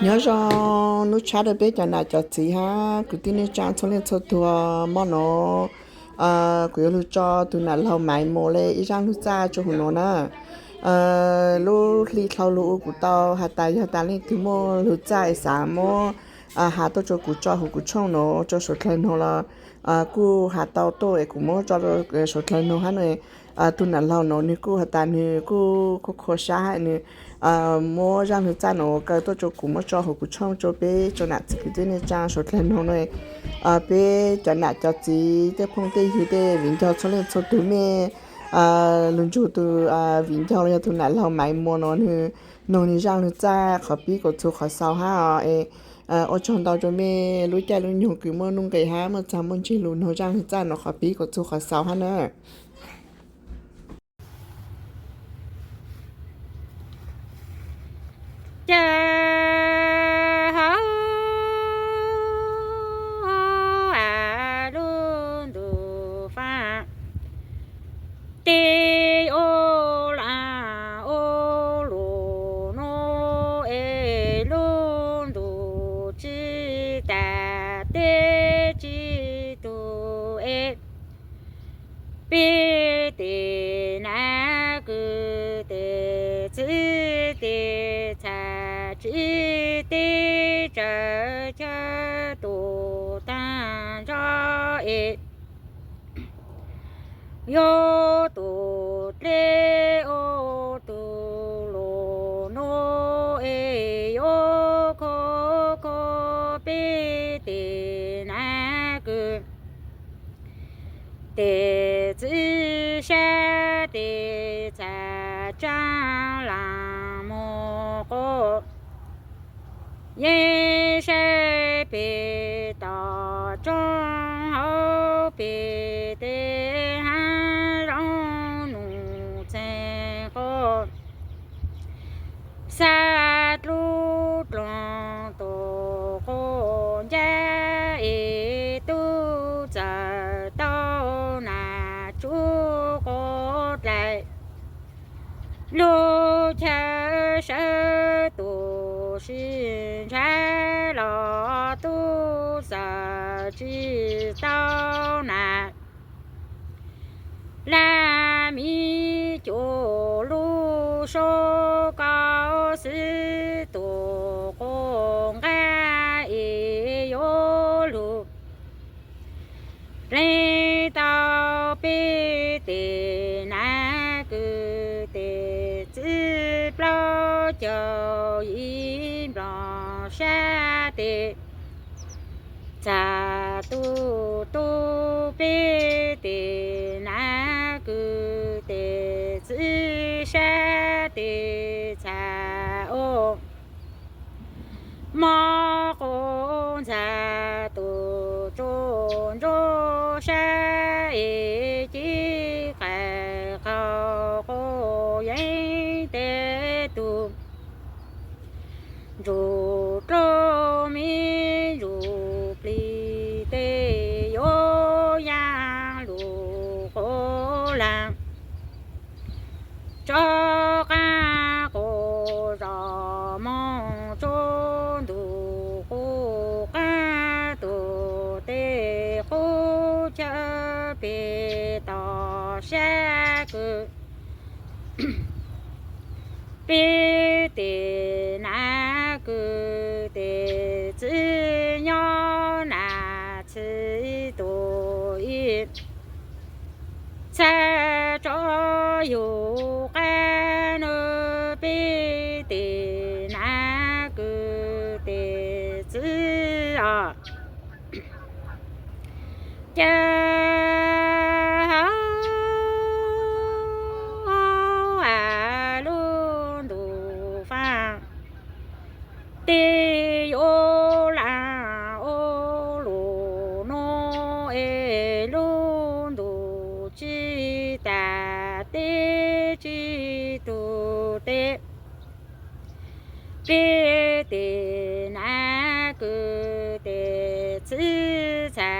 Nyob zoo hnub tshiab rau peb cov nam cov txiv hab kwv tij neej tsaa txhua leej txhua tug. Mo no kuv yuav lug tso tug nam laug Maiv Muas le ib zaaj lug txaj rua huv nuav na. Lub hli dlhau lug ua kuv tau has tas yog tas leej twg muaj lug txaj es xaav muab has tuaj rua kuv tso huv kuv tshooj nuav rua suav dlawg noog los kuj has tau tuaj es kuv muab tso rua suav dlawg noog hab. Tug nam laug nuav nwg kuj has tas nwg kuj khuv khuv sab hab nwg muab zaaj lug txaj nuav kaw tuaj rua kuv muab tso huv kuv tshooj rua peb cov nam txiv kwv tij neej tsaa suav dlawg noog na. Peb cov nam cov txiv tej phooj tej ywg tej viv ncaus txhua leej txhua tug mej lug nrug tug viv ncaus los yog tug nam laug Maiv Muas nuav nwg noog nwg zaaj lug txaj qhov pib kuas txug qhov xaus hab os. Ua tsaug ntau rua mej lub caij lub nyoog kws muaj nuj nqes hab muaj txag muaj ntseg lug noog zaaj lug txaj nuav qhov pib kuas txug qhov xaus hab na. Ca hauv a lub ntuj faaj, tej ub laag ub lug nuav es lub ntuj tsi tas teb tsi tug es peb tej nam kwv tej txiv tej txha tsi teb tsawv chaw tuaj taag nrho es yuav tuaj dleb ub tug lug nuav es yuav khuv khuv peb tej nam kwv tej txiv sab tej txha tsaab laag moog quas yeej saib peg tom tsooj hauv peg tej haav zoov nuj txeeg quas xab dlub dloog tuaj quas ncaab es tub txawm tau nam tsuv quas dlaim lub chaw sawv tuaj sib ntshaw los tub txawm tsi tau nam laj mi cuaj lub suab kaub xwb tuaj quas nqaj es yuav lug dleeg tau peb tej nam kwv tej txiv plaub caug yim nploog sab tes txha tu tu peb tej nam kwv tej txiv sab tes txha ua mob quas ntxag tuaj tsuj ntsuag sab es ci qaim qaug quas yeej tej tug ntsuj dlub me ntsuj plig tej yuav yaaj lug quas laag tso qaab quas zos moog tsuj ntug quas qaab tuaj tej qub chaw peg tom sab kws peb tej nam kwv tej txiv nyob nam txiv tuaj ib txha tso yug qab nws peb tej nam kwv tej txiv os. Ca hauv a lub ntuj faaj, tej yuav laag ua luaj nuav es lub ntuj tsi tas teb tsi tug teb. Peb tej nam kwv tej txiv txha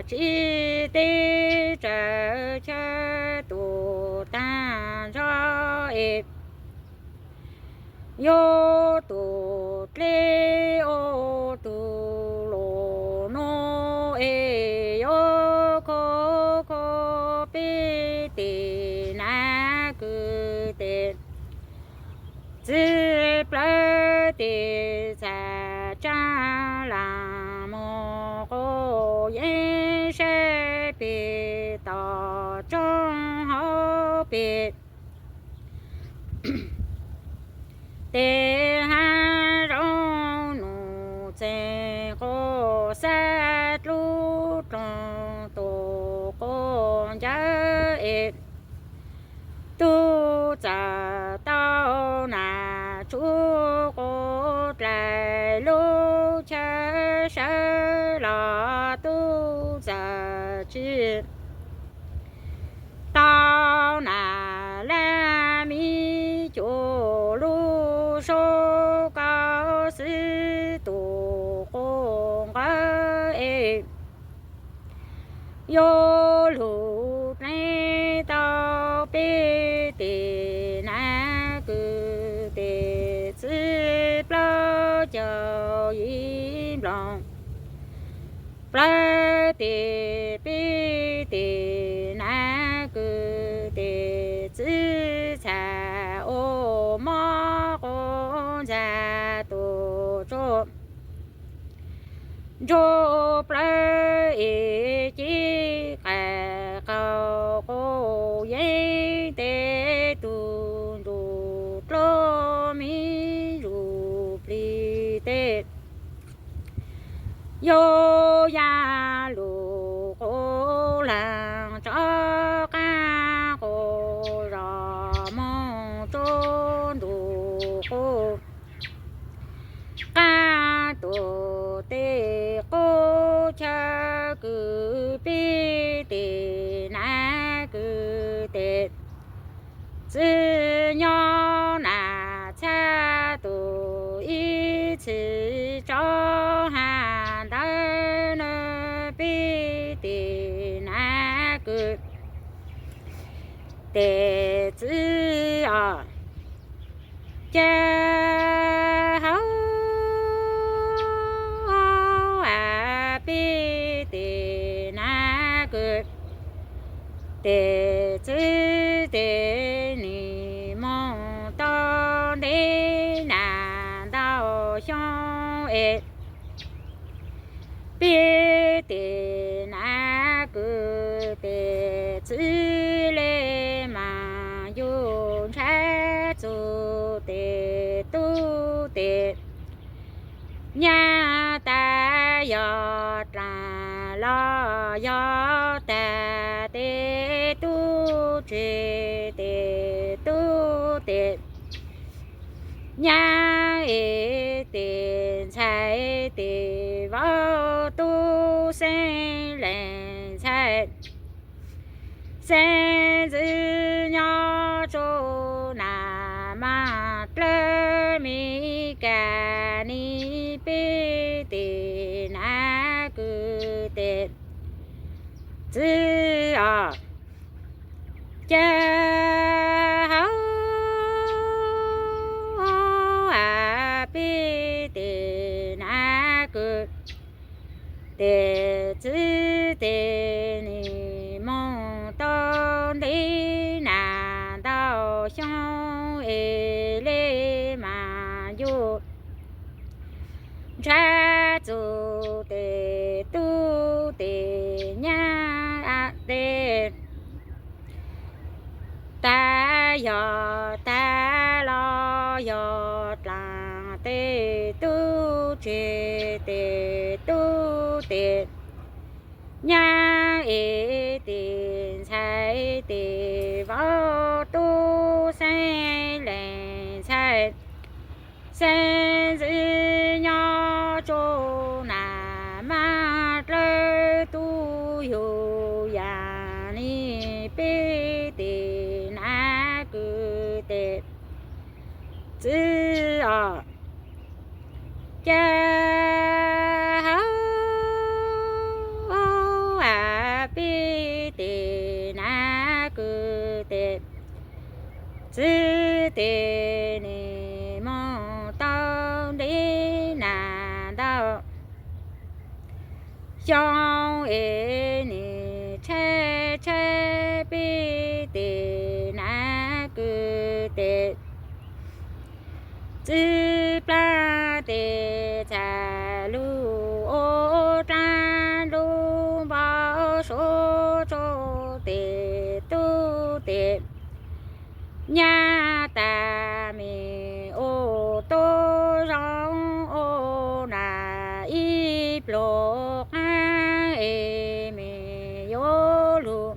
tsi teb tsawv chaw tuaj taag nrho es yuav tuaj dleb tes txhaj tsa las mus quas yeeb saib pem tom tsob hauv pem. Tes hav zoov nus txeeg quas xab dlub dloog tus quas ncav es tub txawm tau nas tsuv quas dlaim lub chaw sawv los tub txawm tsis tau nas laj mi cuag lub suab kaus xwb tus quas nqawd es yuav lug dlev tau peb tes nas kws tes txwv plaub caug yim nplooj plawv tes peb tes nas kws tes txwv txhaj ua mob quas ntxag tus tsuag ntsuag plawv es cev qais qaug quas yeeb tes tug ntuj dlub mi zuj plig tes yuav ya lug quas laag tso qaab quas zos moog tsuj ntuj quas qaab tuam tes qub chaw kws peb tes nas kws tes txwv nyob nas txhab tus ib txhis tso has ntawd na peb tes nas kws tes txwv os. Ca hauv peb tes nas kws tes txwv tes nim moog tau ntev nas ntau xyoo es peb tes nas kws tes txwv le mas yug ntshaib txug tes tub tes nyab tas, yog dlaag los yog tag tes tub tseg tes tub tes nyab es tes ntxhais tes vauv tub xeeb lees ntxhais xeeb ntxwv nyob tsuj nas mas dlawb Mes Kas nis peb tes nas kws tes txwv os. Ca hauv peb tes nas kws tes txwv tes nim moog tau ntev nas ntau xyoo es le mas yug ntshaib txug tes tub tes nyab tes tas, yog tag los yog dlaag tes tub tseg tes tub tes nyab es tes ntxhais tes vauv tub xeeb lees ntxhais xeeb ntxwv nyob tsuj nas mas dlawb tub yug yam nis peb tes nas kws tes txwv os. Ca hauv peb tes nas kws tes txwv tes nim moog tau ntev nas ntau xyoo es nim tshaib tshaib peb tes nas kws tes txwv plaab nyab tas me ua tub zoo ua na ib pluag qaab es me yuav lug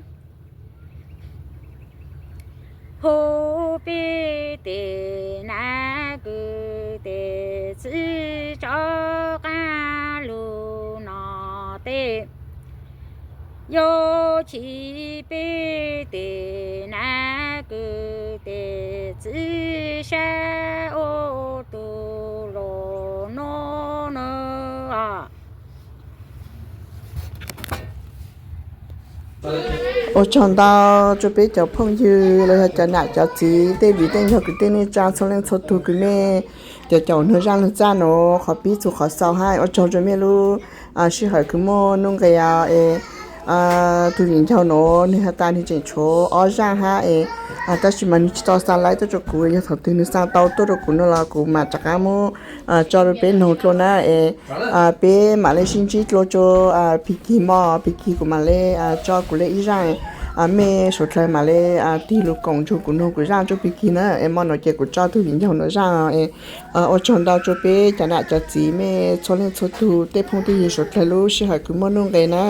hu peb tes nav kws tes txwv tso qaab lug no tej. Yuav chim peb tes nav kws tes txwv sab ua tug los no na. Ua tsaug ntau rua peb cov phooj ywg los yog cov nam cov txiv tej viv tej ncaug kwv tij neej tsa txhua leej txhua tug kws mej cov caum nug zaaj lug txaj nuav qhov pib txug qhov xaus hab ua tsaug rua mej lub sij hawm kws muaj nuj nqes es tug viv ncaus nuav nwg has tas nwg tseem tshuav ob zaaj hab es tab sis mas nwg tsis tau xa laib tuaj rua kuv, yog thaum twg nwg xa tau tuaj rua kuv no los kuv mam rov qaab muab tso rua peb noog dlua na es peb mam le sib ntsib dlua rua Phis Kis mog. Phis Kis kuv mam le tso kuv le ib zaaj, mej suav dlawg mam le tig lug koom nrug kuv noog kuv zaaj rua Phis Kis na es mo nuav ces kuv tso tug viv ncaus nuav zaaj es ua tsaug ntau rua peb cov nam cov txiv mej txhua leej txhua tug tej phooj tej ywg suav dlawg lub sij hawm kws muaj nuj nqes na.